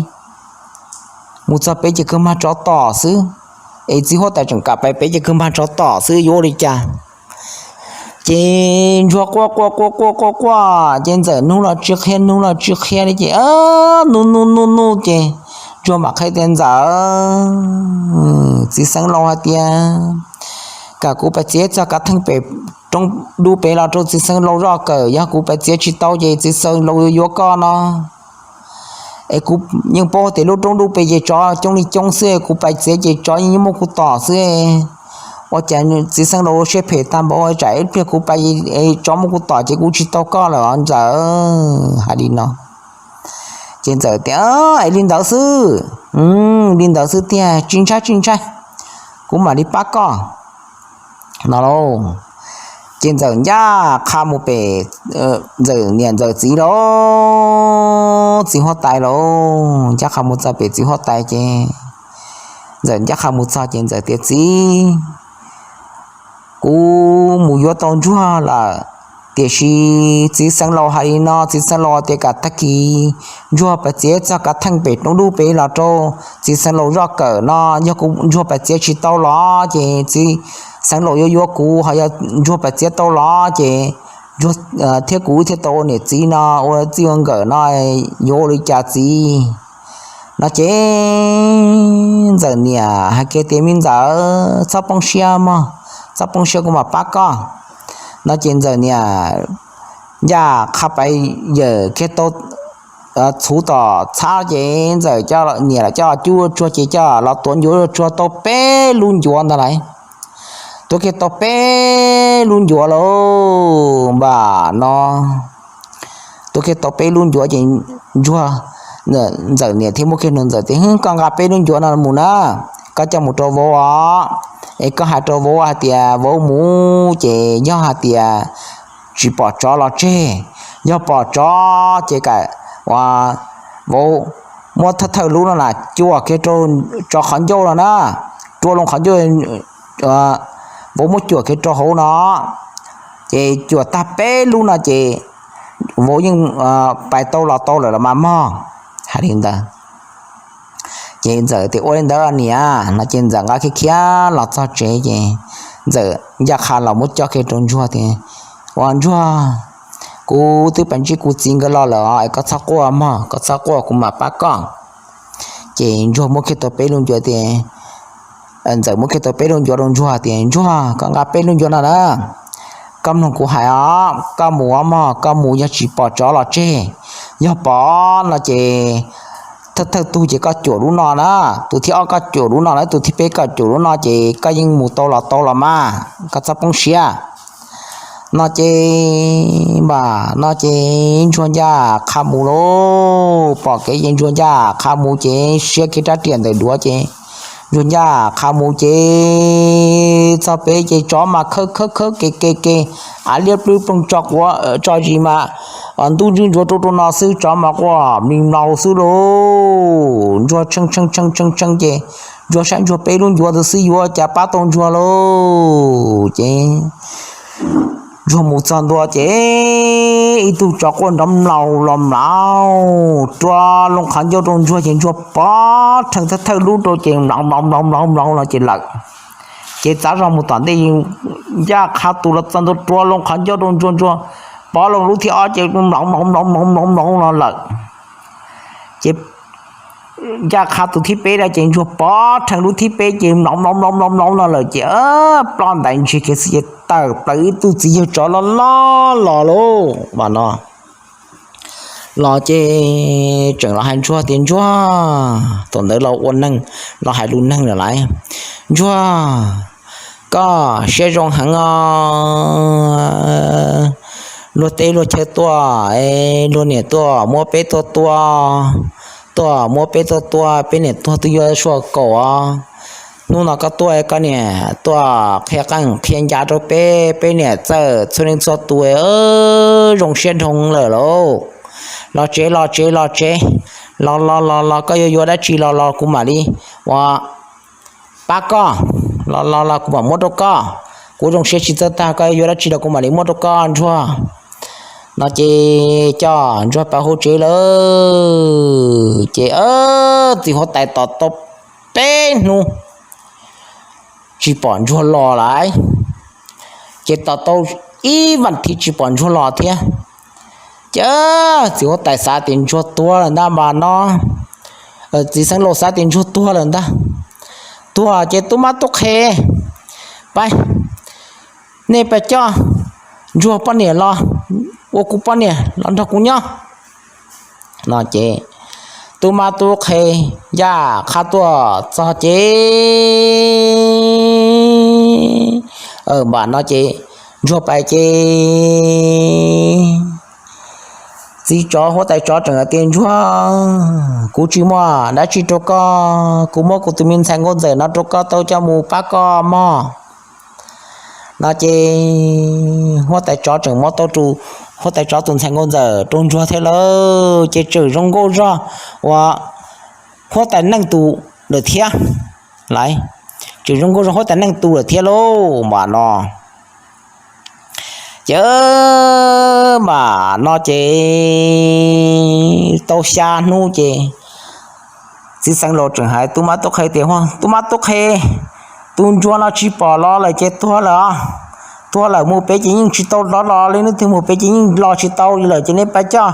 Mus txog pem ces kawg mag tsov tom xwb, es txiv huab tais tseem kam pais pem ces kawg mag tsov tom xwb, yuav ua li cas? Ces ntsuag quaj quaj quaj quaj quaj quaj, ces ntxawm nug los tsis qhia, nug los tsis qhia li ces nug nug nug nug ces ntsuag mam qhia tias, ntxawm, txiv xeev laus hais tias kom kuv pais txiav txoj kav theej pem roob dub pem los rau txiv xeev laus zoj kawm, yog kuv pais txiav tsis tau ces txiv xeev laus yuav yuav koj no. Es kuv yeej paub tias lub roob dub pem ces tsov coob li coob xwb, kuv pais txiav ces tsov yeej muab kuv tom xwb. Ua cas txiv xeev laus ua siab phem tag npaum, tsam ib pliag kuv pais tsov muab kuv tom ces kuv tsis tau koj lawm os ntxawm, hais li no. Ces ntxawm tias, es li ntawd xwb, li ntawd xwb tiag, tsis ntshai tsis ntshai, kuv mam li pab koj no lauj. Ces ntxawm ncaj qha mus pem ntxawm niam ntxawm txiv lauj, txiv huab tais lauj, ncaj qha mus txog pem txiv huab tais ces ntxawm ncaj qha mus txog ces ntxawm tias, txiv, kuv mus yuav tau ntsuag lawm, tiam sis txiv xeev laus hais li no, txiv xeev laus tias kom tag kis ntsuag pais txiav txoj kav theej pem roob dub pem los rau txiv xeev laus zoj kawm no, yog kuv ntsuag pais txiav tsis tau los ces txiv xeev laus yuav yuav kuv, ho yog ntsuag pais txiav tau los ces ntsuag thiab kuv thiaj tau ua niam txiv no, ua txij ua nkawm no, yuav ua li cas txiv? No ces ntxawm niam hais kiag tias, me ntxawm, txhob poob siab mog, txhob poob siab, kuv mam pab koj. No ces ntxawm niam ncaj qha pais yawm kiag tau txhuv tom txhab ces ntxawm coj niam los coj cub tsuag ces coj los tuav ncuav tsuag tau peb lub ncuav ntag lauj. Tuav kiag tau peb lub ncuav lauj, npam no tuav kiag tau peb lub ncuav ces ntsuag, ntxawm niam thiaj muab kiag nug ntxawm tias, hwb, koj nqa peb lub ncuav no mus na, koj coj mus rau vauv os, es koj hais rau vauv hais tias vauv mus ces yog hais tias tsis pom tsov los tseg, yog pom tsov ces kom vauv muab thawj thawj lub no na cuam kiag rau tsov qhov ncauj no na, rua loo qhov ncauj, vauv muab cuam kiag rau hauv no, ces cuam tag peb lub no ces vauv yeej pais tau los tau lawm los mas mog. Hais li ntawd ces ntxawm tias, ua li ntawd niam no ces ntxawm nqa khiav khiav los txog tsev ces ntxawm ncaj qha los muab coj kiag rau ntsuag tias, ua ntsuag, kuv twb pais ntsib kuv txiv nkawd los lawm os, es koj txhob quaj mog, koj txhob quaj, kuv mam pab koj. Ces ntsuag muab kiag tau peb lub ncuav tias, ntxawm muab kiag tau peb lub ncuav rau ntsuag tias, ntsuag, koj nqa peb lub ncuav no na, koj mloog kuv hais os, koj mus os mog, koj mus yog tsis pom tsov los tseg, yog pom no ces thawj thawj tug ces koj cuam lub no na, tus thib ob koj cuam lub no na, tus thib peb koj cuam lub no ces koj yeej mus tau los tau los mas, koj txhob poob siab. No ces npam no ces ntsuag ncaj qha mus lauj, pom kev ces ntsuag ncaj qha mus ces siab kiag rab riam ntawm duav ces ntsuag ncaj qha mus ces txog pem ces tsov mas khawb khawb khawb ke ke ke, av liab plwb ploog tso quav tso zis mas ntub ntswb ntsuav rau rau no xwb, tsov mas quaj mlis mlaus xwb lauj. Ntsuag tshee tshee tshee tshee tshee ces ntsuag saib ntsuag peb lub ncuav ntawd xwb yuav cas pab tau ntsuag lauj. Ces ntsuag mus txog ntua ces ib tug tsov quaj nrov mlaus los mlaus rua loo qhov ncauj rau ntsuag ces ntsuag pov rhees thawj thawj lub rau ces mlaus mlaus mlaus mlaus mlaus los ces lawm. Ces txav zog mus tom ntej, ncaj qha tus los txog ntua rua loo qhov ncauj rau ntsuag, ntsuag pov loo lub thib ob ces mloov mloov mloov mloov mloov mloov no lawm. Ces ncaj qha tus thib peb da ces ntsuag pov rhees lub thib peb ces mloov mloov mloov mloov mloov no lawm ces ploj ntais ntsiag kiag xwb ces tawm plaws ib tug txiv yawg tsov loj loj los lauj. Mas no los ces tseem los hais ntsuag tias ntsuag, thaum ntawd los ua neeg, los hais lus neeg lawm lauj, ntsuag, koj siab zoo heev os. Luag teb luag chaw tuaj, luag niam tuaj muab peb tuaj tua, tuaj muab peb tuaj tua, peb niam tuag twb yuav sua kaum os. Hnub no koj tuaj koj niam tuaj qhia qeej qhia ncas rau peb, peb niam txawj txhua leej txhua tus zoo siab dhau lawm lauj. Los tsev los tsev los tsev, los los los los koj yuav yuav dab tsi los los kuv mam li ua pab koj, los los los kuv mam muab rau koj. Kuv zoo siab tsis txawj tag, koj yuav dab tsi los kuv mam li muab rau koj ntsuag. No ces coj ntsuag pais hauv tsev lawm ces txiv huab tais tos tau peb hnub tsis pom ntsuag los lawm. Ces tos tau ib vas thiv tsis pom ntsuag los thiab. Ces txiv huab tais xav tias ntsuag tuag lawm ntag mas no, txiv xeev laus xav tias ntsuag tuag lawm ntag. Tuag ces tub mab tub qhe, pab, nej pab coj ntsuag poj niam los ua kuv poj niam los nrog kuv nyob. No ces tub mab tub qhe ncaj qha tuaj txog ces, npam no ces ntsuag pais ces txiv tsov huab tais tsov tseem hais tias ntsuag, kuv tsis muaj dab tsi rau koj, kuv muab kuv tus me ntxhais nkauj ntxawm no rau koj tau coj mus pab koj mog. No ces huab tais tsov tseem muab tau tus, huab tais tsov tus ntxhais nkauj ntxawm rau ntsuag thiab lawm ces tseem zoo nkauj zog uas huab tais neej tus lawm thiab. Lawv tseem zoo nkauj zog huab tais neej tus lawm thiab lauj mas no. Ces mas no ces tau xya hnub ces txiv xeev laus tseem hais tub mab tub qhe tias, tub mab tub qhe, tus ntsuag no tsis pom los lawm ces tuag lawm os. Tuag lawm mus pem ces yeej tsis tau los los li, hnub twg mus pem ces yeej los tsis tau li lawm ces nej pab coj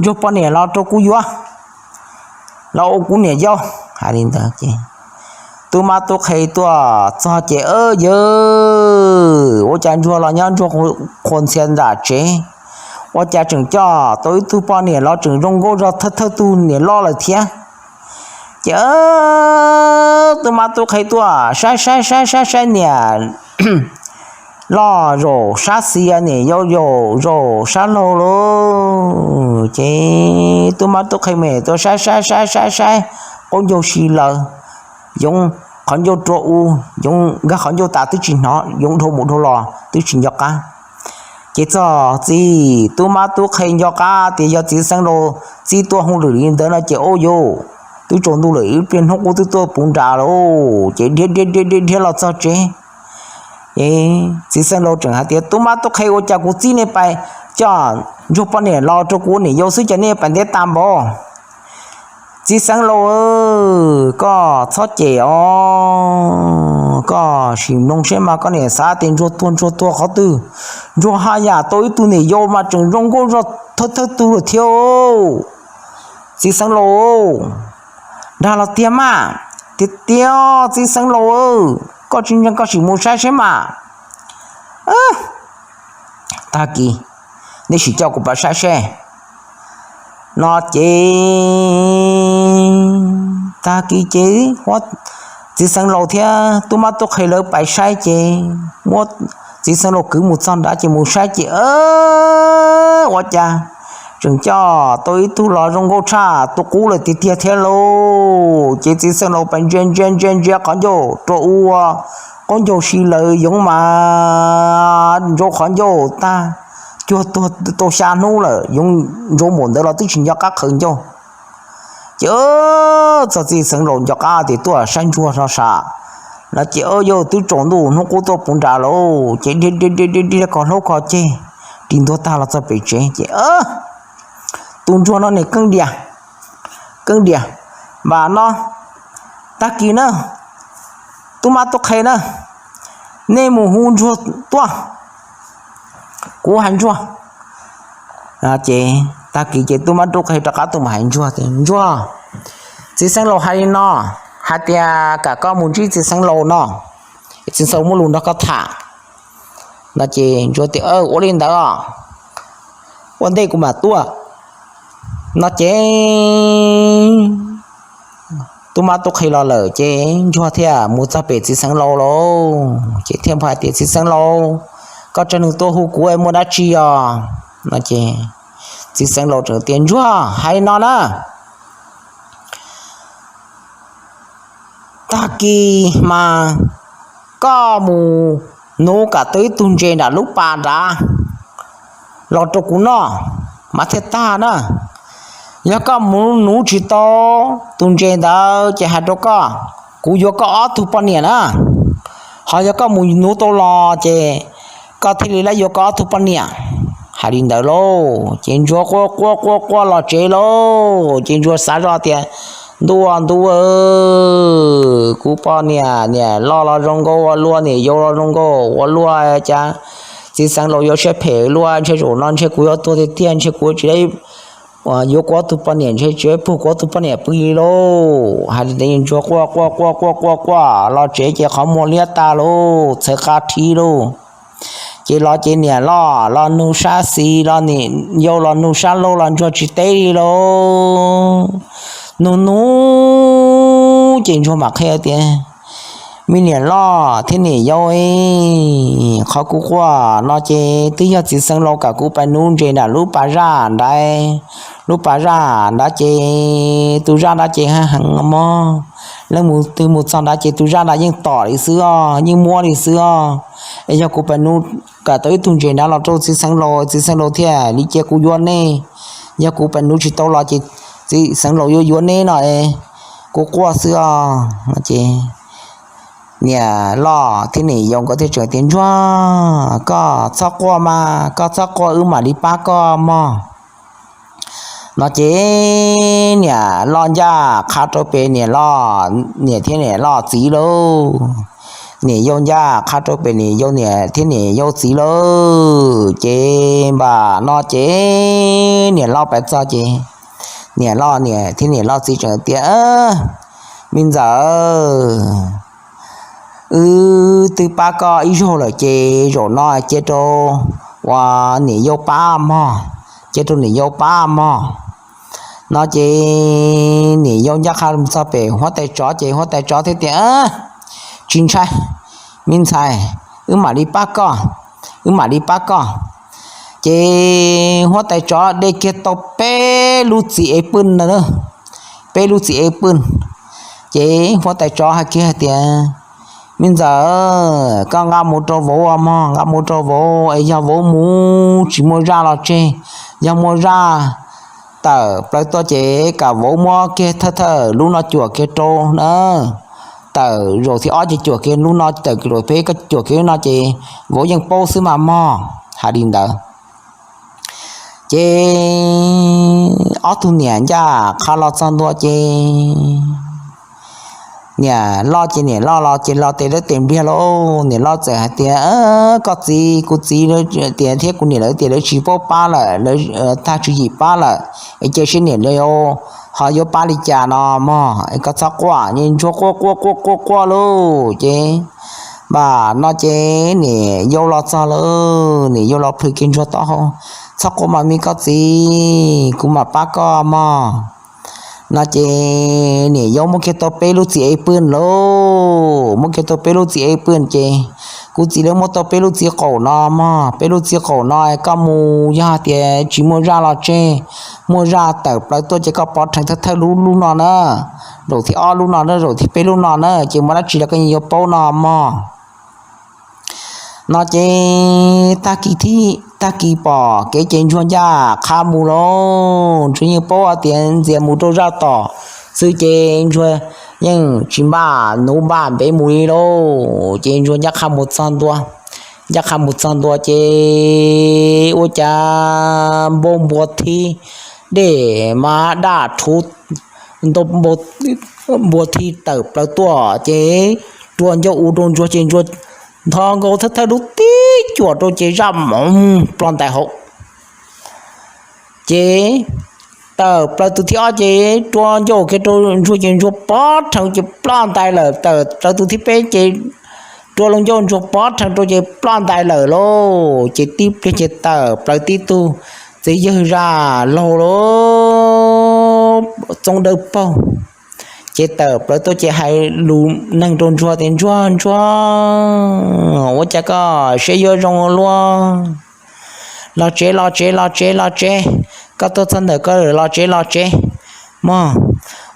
ntsuag poj niam los rau kuv yuav, los ua kuv niam yau. Hais li ntawd ces tub mab tub qhe tuaj txog ces, yawg, ua cas ntsuag los nyob ntsuag qhuas ntxhias nram tsev, ua cas tseem coj tau ib tug poj niam los tseem zoo nkauj zog thawj thawj tug niam loj lawm thiab. Ces tub mab tub qhe tuaj saib saib saib saib saib niam loj zaum sab xis, niam yau zaum zaum sab laug lauj. Ces tub mab tub qhe mas tuaj saib saib saib saib saib qaub ncaug si lawm, yoov qhov ncauj rua u, yoov nkag qhov ncauj tas twb tsis hnov, yoov dhau mus dhau los twb tsis nco qab. Ces txog txiv tub mab tub qhe nco qab tias yog txiv xeev laus txib tuaj hauj lwm li ntawd no ces, ua yawg, twb tsaus ntuj lawm, ib pliag hnub qub twb tuaj puv nram lawm. Ces dhia dhia dhia dhia dhia los txog tsev. Txiv xeev laus tseem hais tias, tub mab tub qhe, ua cas kuv txib nej pais coj ntsuag poj niam los rau kuv ua niam yau xwb cas nej pais ntev tas npaum? Txiv xeev laus, koj txhob cem os, koj sim mloog seb mas koj niam xav tias ntsuag tuag ntsuag tuag qhov twg? Ntsuag haj yam tau ib tug niam yau mas tseem zoo nkauj zog thawj thawj tug lawm thiab. Txiv xeev laus, dag los tiag mas? Tiag tiag txiv xeev laus, koj tsis ntseeg koj sim mus saib seb mas. Tag kis nej sim coj kuv pais saib seb. No ces tag kis ces txiv xeev laus thiab tub mab tub qhe lawv pais saib ces muab txiv xeev laus kwv mus txog nrad ces mus saib ces ua cas tseem coj tau ib tug los zoo nkauj tshaj tus qub lawm tiag tiag thiab lauj. Ces txiv xeev laus pais ntsia ntsia ntsia ntsia qhov ncauj rua ua, qaub ncaug si lawm, yoov mas ntsaum qhov ncauj tag, cuag tuag tau xya hnub lawm, yoov ntsaum npaum ntawd los twb tsis nco qab qhawv ncauj. Ces txog txiv xeev laus nco qab tias tuaj saib ntsuag no sav. No ces yawg, twb tsaus ntuj hnub qub tuaj puv nrad lauj. Ces dhia dhia dhia dhia kho hlaub kho ceg ris ntuag tag los txog pem tsev ces tus ntsuag no nim keeb dias, keeb dias, npam no, tag kis na, tub mab tub qhe na, Nej mus hu ntsuag tuaj, kuv hais ntsuag. Ces tag kis ces tub mab rub qe rov qab tuaj mus hais ntsuag tias, Ntsuag, txiv xeev laus hais li no, hais tias kom koj mus ntsib txiv xeev laus no, txiv xeev laus muaj lus nrog koj tham. No ces ntsuag tias, Ua li ntawd os, ua ntej kuv mam tuaj. No ces tub mab tub qhe los lawm ces ntsuag thiaj mus txog pem txiv xeev laus lawm ces thiaj hais tias, Txiv xeev laus, koj tsa nws tuaj hu kuv muaj dab tsi os? No ces txiv xeev laus tseem tias, Ntsuag, hais li no na, tag kis mas koj mus nuv kom tau ib tug ntses nram lub pas nrad los rau kuv noj mas thiaj tag na. Yog koj mus nuv tsis tau tus ntses ntawd ces hais rau koj, kuv yuav koj ob tug poj niam na. Ho yog koj mus nuv tau los ces koj thiaj li yuav koj ob tug poj niam. Hais li ntawd lauj ces ntsuag quaj quaj quaj quaj los tsev lauj. Ces ntsuag xav zoj tias, Ntuj, ntuj, kuv poj niam, niam loj los zoo nkauj ua luaj, niam yau los zoo nkauj ua luaj, cas txiv xeev laus yuav siab phem luaj, ntshe zaum no ntshe kuv yuav tuag tiag tiag, ntshe kuv tsis, yuav kuv ob tug poj niam ntshe tsis pug kuv ob tug poj niam pw li lauj. Hais li ntawd ntsuag quaj quaj quaj quaj quaj quaj los tsev ces qhov muag liab tag lauj, txhawv qab rhib lauj. Ces los ces niam loj los nug sab xis, los niam yau los nug sab laug los ntsuag tsis teb li lauj. Nug nug ces ntsuag mam qhia tias, Me niam loj thiab niam yau, qhov kuv quaj no ces twb yog txiv xeev laus kom kuv pais nuv ntses nram lub pas zaj nrad. Lub pas zaj nrad ces tus zaj nrad ces ha heev mog, leej twg mus txog nrad ces tus zaj nrad yeej tom li xwb os, yeej muab li xwb os. Es yog kuv pais nuv kom tau ib tug ntses nrad los rau txiv xeev laus, txiv xeev laus thiaj li cia kuv yuav nej. Yog kuv pais nuv tsis tau los ces txiv xeev laus yuav yuav neb no es kuv quaj xwb os. Ces niam loj thiab niam yau nkawd thiaj tseem tias, Ntsuag, koj txhob quaj mas, koj txhob quaj, wb mam li pab koj mog. No ces niam loj ncaj qha rau pem niam loj, niam thiab niam loj txiv lauj. Niam yau ncaj qha rau pem niam yau, niam thiab niam yau txiv lauj. Ces npam no ces niam loj pais txog ces niam loj niam thiab niam loj txiv tseem tias, Me ntxawm, wb twb pab koj ib zaug lawm ces zaum no cia rau uas niam yau pab mog, cia rau niam yau pab mog. No ces niam yau ncaj qha txog pem huab tais tsov ces huab tais tsov thiaj tias, Tsis ntshai, me ntxhais, wb mam li pab koj, wb mam li pab koj. Ces huab tais tsov de kiag tau peb lub txiv ev pwj na, peb lub txiv ev pwj. Ces huab tais tsov hais kiag hais tias, Me ntxawm, koj nqa mus rau vauv mog, nqa mus rau vauv es yog vauv mus tsis muaj zaj los tseg, yog muaj zaj tawm plaws tuaj ces kom vauv muab kiag thawj thawj lub no cuam kiag rau na. Tawm zaum thib ob ces cuam kiag lub no, tawm zaum peb koj cuam kiag lub no ces vauv yeej paub xwb mas mog. Hais li ntawd ces ob tug niam ncaj qha los txog ntua ces niam loj ces niam loj los ces los tes lawv tes npliag lauj. Niam loj txawm hais tias, Koj txiv, kuv txiv tias thiab kuv niam lawv tias lawv tsis paub pab lawm, lawv tag tswv yim pab lawm, es cia seb niam lawv ho yuav pab li cas no mog, koj txhob quaj. Ces ntsuag quaj quaj quaj quaj quaj lauj ces npam no ces niam yau los txog lawm, niam yau los plhws kiag ntsuag taub hau, Txhob quaj mas me koj txiv, kuv mam pab koj mog. No ces niam yau muab kiag tau peb lub txiv ev pwj lauj, muab kiag tau peb lub txiv ev pwj ces, Kuv txiv, lawv muab tau peb lub txiv qaum no mog, peb lub txiv qaum no koj mus yog tias tsis muaj zaj los tseg, muaj zaj tawm plaws tuaj ces koj pov rhees thawj thawj lub lub no na, zaum thib ob lub no na, zaum thib peb lub no na, ces muaj dab tsi los koj yeej yuav paub no mog. No ces tag kis thib, tag kis pom kev ces ntsuag ncaj qha mus lauj. Ntsuag yeej paub hais tias ntxias mus rau zaj tom xwb ces ntsuag yeej tsis npaj nuv npaj npev mus li lauj. Ces ntsuag ncaj qha mus txog ntua, ncaj qha mus txog ntua ces ua cas npau npua thib, dej mas daj rhuv, npau npua thib tawm plaws tuaj ces rua ncauj u rau ntsuag ces ntsuag ntho nkaus thawj thawj dub tib cuam rau ces zaj mov ploj ntais hauv. Ces tawm plaws tus thib ob ces rua ncauj kiag rau ntsuag ces ntsuag pov rhees ces ploj ntais lawm. Tawm plaws tus thib peb ces rua lub ncauj ntsuag pov rhees rau ces ploj ntais lawm lauj. Ces tib pliag ces tawm plaws tib tug txiv yawg zaj laug lauj, txooj dawb paug. Ces tawm plaws tuaj ces hais lus neeg rau ntsuag tias, Ntsuag, ntsuag, ua cas koj siab yuav zoo luaj? Los tsev, los tsev, los tsev, los tsev. Koj tuaj txog ntawm koj los tsev, los tsev mog.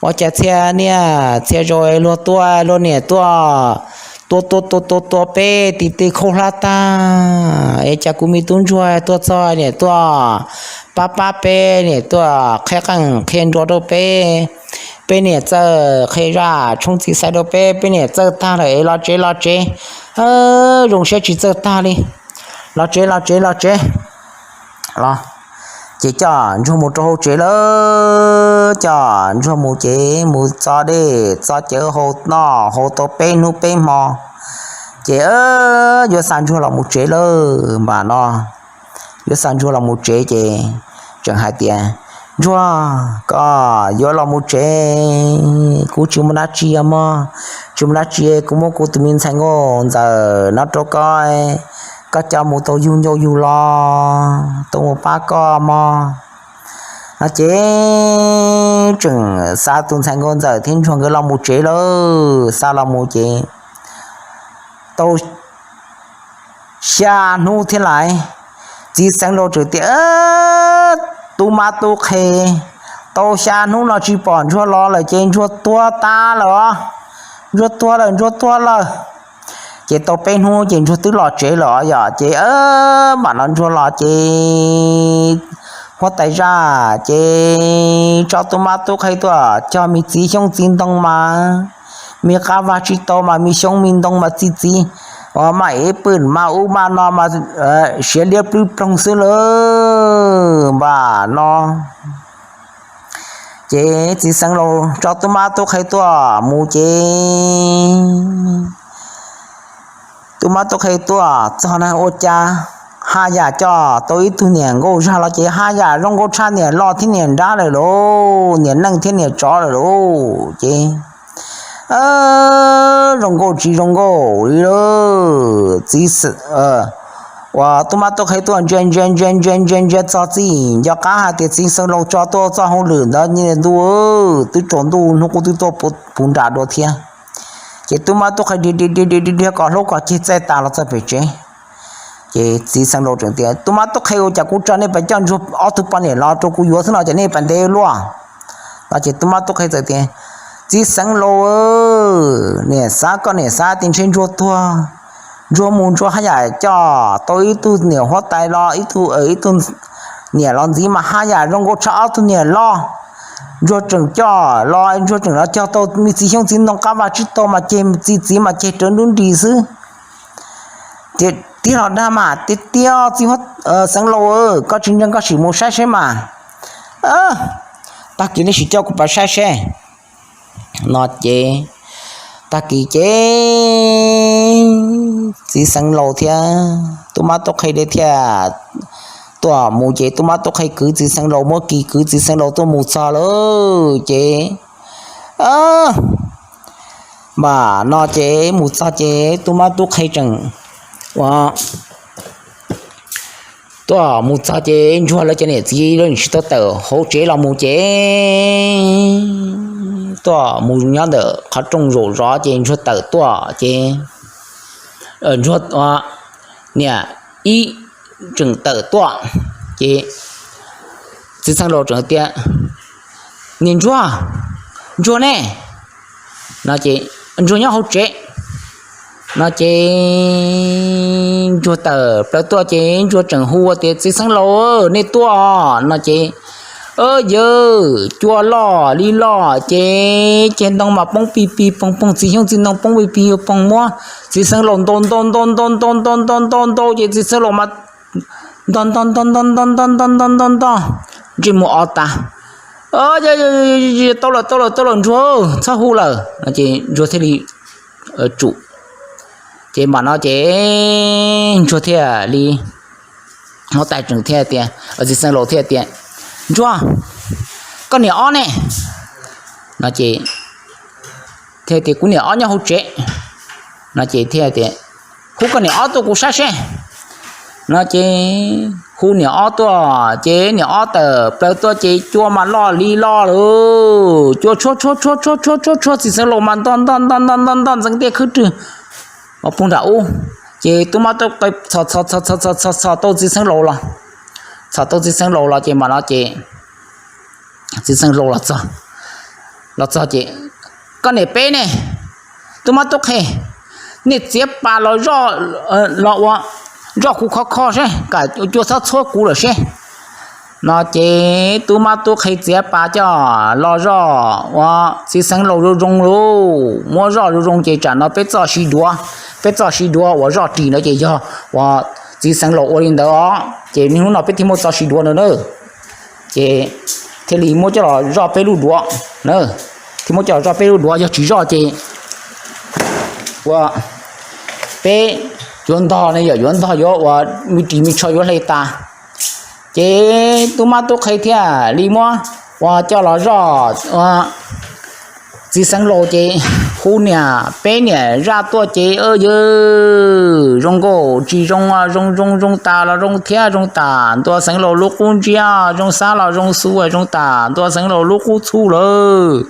Ua cas txhia niaj txhia zaus luag tuaj, luag niam tuaj, tua tua tua tua tua peb ti ti khaub hlab tag, es cas kuv me tub ntsuag tuaj txog niam tuaj pab pab peb, niam tuaj qhia qeej qhia nruas rau peb, peb niam txawj qhia zaj tshoob txiv xaiv rau peb, peb niam txawj tag lawm es los tsev, los tsev, zoo siab tsis txawj tag li. Los tsev, los tsev, los tsev. Los, ces coj ntsuag mus rau hauv tsev lawm. Coj ntsuag mus ces mus txo dej txo cawv hau noj hau tau peb hnub peb hmo, ces yuav xa ntsuag los mus tsev lawm. Npam no yuav xa ntsuag los mus tsev ces tseem hais tias, Ntsuag, koj yuav los mus tsev, kuv tsis muaj dab tsi mog, tsis muaj dab tsi, kuv muab kuv tus me ntxhais nkauj ntxawm no rau koj, koj coj mus tau yug ncauj yug lo, tau mus pab koj mog. No ces tseem xa tus ntxhais nkauj ntxawm thiab ntsuag nkawd los mus tsev lawm. Xa los mus ces tau xya hnub thiab lais, txiv xeev laus tseem tias, Tub mab tub qhe, tau xya hnub no tsis pom ntsuag los lawm ces ntsuag tuag tas lawm os, ntsuag tuag lawm, ntsuag tuag lawm. Ces tau peb hnub ces ntsuag twb los tsev lawm os yom. Ces mam no ntsuag los ces huab tais zaj ces tso tub mab tub qhe tuaj cog me txiv xyoob txiv ntoo mas, me qab vag tsib taug mas, me xyoob me ntoo mas txi txiv, mas ib pwm mas ub mas no mas siav liab plwb ploog xwb lawm. Npam no ces txiv xeev laus tso tub mab tub qhe tuaj mus ces tub mab tub qhe tuaj txog na ua cas haj yam coj tau ib tug niam nkauj zag los ces haj yam zoo nkauj tshaj niam loj thiab niam nrab lawm lauj, niam neej thiab niam tsov lawm lauj. Ces zoo nkauj tsis zoo nkauj li lauj. Txiv uas tub mab tub qhe tuaj ntsia ntsia ntsia ntsia ntsia ntsia txog txij nco qab hais tias txiv xeev laus tso tuaj txoj hauj lwm ntawd ntuj twb tsaus ntuj hnub qub twb tuaj puv nram dua thiab. Ces tub mab tub qhe dhia dhia dhia dhia kom hlaub kom ceg txaij tas los txog pem tsev. Ces txiv xeev laus tseem tias, Tub mab tub qhe, ua cas kuv tso nej pais coj ntsuag ob tug poj niam los rau kuv yuav xwb no ces nej pais ntev luaj? No ces tub mab tub qhe txawm tias, Txiv xeev laus, niam xav koj niam xav tias ntshe ntsuag tuag, ntsuag mus ntsuag haj yam coj tau ib tug niam huab tais los ib tug, ib tug niam los ntxiv mas haj yam zoo nkauj tshaj ob tug niam loj. Ntsuag tseem coj los, ntsuag tseem los cog tau me txiv xyoob txiv ntoo qab vag tsib taug mas ceg txi txiv mas ceg rawv nrub nris xwb. Tiag los dag mas tiag tiag, txiv xeev laus, koj tsis ntseeg koj sim mus saib seb mas. Tag kis nej sim coj kuv pais saib seb. No ces tag kis ces txiv xeev laus thiab tub mab tub qhe thiaj tuaj mus ces tub mab tub qhe kwv txiv xeev laus, muab kis kwv txiv xeev laus tuaj mus txog lawm ces npam no ces mus txog ces tub mab tub qhe tseem ua tuaj mus txog ces ntsuag lawv cov niam txiv lawv tsis tau tawm hauv tsev los mus ces tuaj mus nyob ntawm qhov rooj zaum zov ces ntsuag tawm tuaj ces ntsuag niam ib tseem tawm tuaj ces txiv xeev laus tseem tias, Niam ntsuag, ntsuag ne? No ces, Ntsuag nyob hauv tsev. No ces ntsuag tawm plaws tuaj ces ntsuag tseem hu tias, Txiv xeev laus, nej tuaj. No ces, Yawg, cua loj li loj ces ceg ntoo mas poob pig pig poog poog, txiv xyoob txiv ntoo poob pig pig poog, muab txiv xeev laus ntaus ntaus ntaus ntaus ntaus ntaus ntaus ntaus ces txiv xeev laus mas ntaus ntaus ntaus ntaus ntaus ntaus ntaus ntaus ntaus, ntsej muag o tas. Tau lawm, tau lawm, tau lawm ntsuag, txhob hu lawm. No ces ntsuag thiaj li tsum. Ces mam no ces Ntsuag thiaj li muab tais tseem thiaj tias, Txiv Xeev Laus thiaj tias, Ntsuag, koj niam ob ne? No ces thiaj tias, Kuv niam ob nyob hauv tsev. No ces thiaj tias, Hu koj niam ob tuaj kuv saib seb. No ces hu niam ob tuaj ces niam ob tawm plaws tuaj ces cua mas loj li loj lawm, cua tshuab tshuab tshuab tshuab tshuab tshuab tshuab Txiv Xeev Laus mas ntoj ntoj ntoj ntoj ntoj ntxeev tej khwb rwg poob nram ub. Ces tub mab tub qhe txhos txhos txhos txhos txhos txhos txhos tau Txiv Xeev Laus los, txhos tau Txiv Xeev Laus los ces mam no ces Txiv Xeev Laus los txog, los txog ces, Koj niam peb ne? Tub mab tub qhe, nej txiav pas los zoj, los ua zoj kuv khov kho seb, kam cua txhob txhuab kuv lawm seb. No ces tub mab tub qhe txiav pas coj los zoj ua Txiv Xeev Laus zoo zoo lauj, muab zoj zoo zoo ces tsam no peb txoj siv duav, peb txoj siv duav uas zoj ris ntawd ces yog uas Txiv Xeev Laus ua li ntawd os, ces niaj hnub no peb thiaj muaj txoj siv duav ntawd na. Ces thiaj li muab coj los zoj peb lub duav na, thiaj muab coj los zoj peb lub duav, yog tsis zoj ces ua peb yuav ntog ne, yog yuav ntog yuav ua me ris me tsho yuav hle tas. Ces tub mab tub qhe thiaj li muab ua coj los zoj ua Txiv Xeev Laus ces hu niam peb niam zaj tuaj ces, Yawg, zoo nkauj tsis zoo, zoo zoo zoo tas los zoo thiab zoo tas ntua Xeev Laus lub qub ntsiab, zoo xab los zoo xu zoo tas ntua Xeev Laus lub qub txhuj lawm.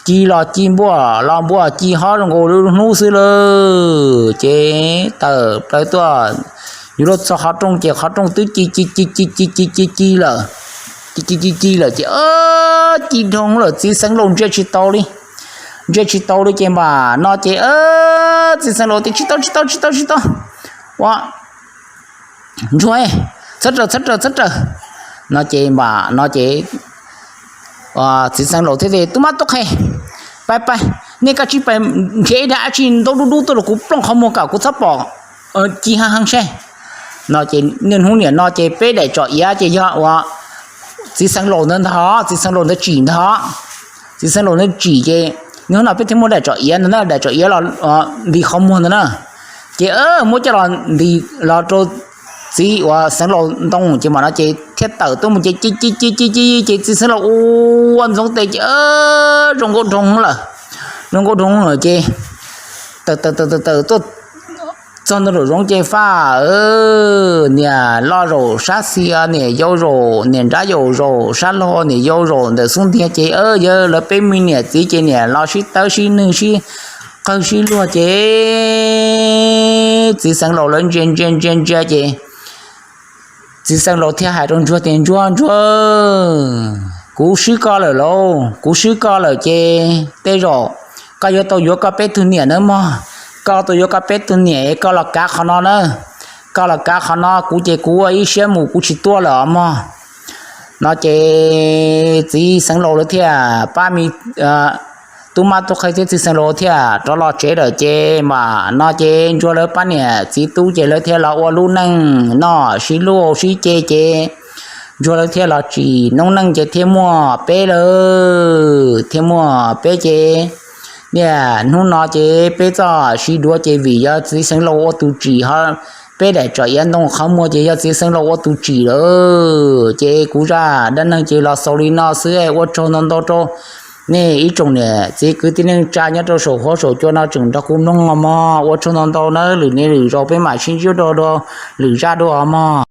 Ci los ci, npua los npua, ci hob zoo nkaus li hnub xwb lawm. Ces tawm plaws tuaj, yuav luag txog qhov rooj ces qhov rooj twb ci ci ci ci ci ci ci ci lawm. Ci ci ci ci lawm ces ci dhau lawm, Txiv Xeev Laus ntsia tsis tau li. Ntsia tsis tau li ces mam no ces Txiv Xeev Laus tias, Tsis tau tsis tau tsis tau tsis tau, ua Ntsuag, txhob raws txhob raws txhob raws. No ces mam no ces Txiv Xeev Laus thiaj tias, Tub mab tub qhe, pais pais, nej kav tsij pais nrhiav ib daim dab tsi ntau dub dub tuaj rau kuv plooj qhov muag kom kuv txhob pom ci heev heev seb. No ces niaj hnub niam no ces peb daim tsom iav ces yog ua Txiv Xeev Laus ntawd ntag, Txiv Xeev Laus ntawd tsim ntag. Txiv Xeev Laus ntawd tsim ces niaj hnub no peb thiaj muaj daim tsom iav ntawd na, daim tsom iav los nti qhov muag ntawd na. Ces muab coj los nti los rau txiv uas Xeev Laus ntoo ces mam no ces thiaj tawm tuaj mus ces ci ci ci ci ci ces Txiv Xeev Laus ua ntxoov tes ces zoo nkauj dhoo lawm, zoo nkauj dhoo lawm ces tawm tawm tawm tawm tawm tuaj txog ntua nraum zoov ces faj, niam loj zaum sab xis, niam yau zaum, niam nrab yau zaum sab laug, niam yau zaum ntawm xub ntiag ces yawg lawv peb me niam txiv ces niam los sib tawb sib nwj sib qawg sib luag ces Txiv Xeev Laus lawv ntsia ntsia ntsia ntsia ces Txiv Xeev Laus thiaj hais rau Ntsuag tias, Ntsuag, Ntsuag, kuv swb koj lawm lauj, kuv swb koj lawm ces tej zaum koj yuav tau yuav koj peb tug niam nawb mog. Koj tau yuav koj peb tug niam, koj los kav qhov no na, koj los kav qhov no, kuv ces kuv ua ib siab mus kuv tsis tuaj lawm os mog. No ces Txiv Xeev Laus lawv thiaj pab me tub mab tub qhe thiab Txiv Xeev Laus thiaj rov los tsev lawm ces mam no ces Ntsuag lawv pab niam txiv tub ces lawv thiaj los ua lub neej noj sib luag sib ce ces Ntsuag lawv thiaj los tsim noob neej ces thiaj muaj peb lawm, thiaj muaj peb ces niaj hnub no ces peb txoj siv duav ces vim yog Txiv Xeev Laus ua tus tsim, ho peb daim tsom iav ntoo qhov muag ces yog Txiv Xeev Laus ua tus tsim lawm. Ces kuv zaj dab neeg ces los xaus li no xwb, ua tsaug ntau ntau rau nej ib tsoom niam txiv kwv tij neej tsa nyob rau saum huab saum cua no tseem nrog kuv mloog os mog. Ua tsaug ntau ntau nawb, lwm niaj lwm zaus peb mam sib ntsib dua dua lwm zaj dua os mog.